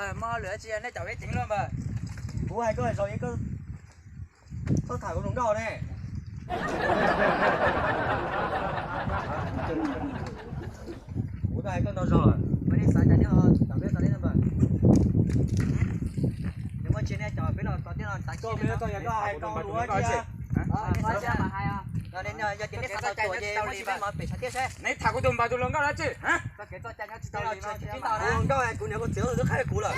Muaj hauj lwm tsi nej caum peb ceev luaj npawg. Kuv hais koj zoo, koj txhob tham kuv hluas nkauj ne. Kuv twb hais koj ntau zaus lawm, nej xav cas nej ho caum peb tau li no npawg. Yog muaj tsi nej caum peb los tau thiab no, xav koj, yog koj hais koj hluas nkauj tsi. Yog tias nej xav tau ces muab tsis peb mov pem sav thiab seb. Nej tham kuv tus npawg tus hluas nkauj dab tsi? Hluas nkauj kuv niam kuv txiv twb qhia kuv lawm.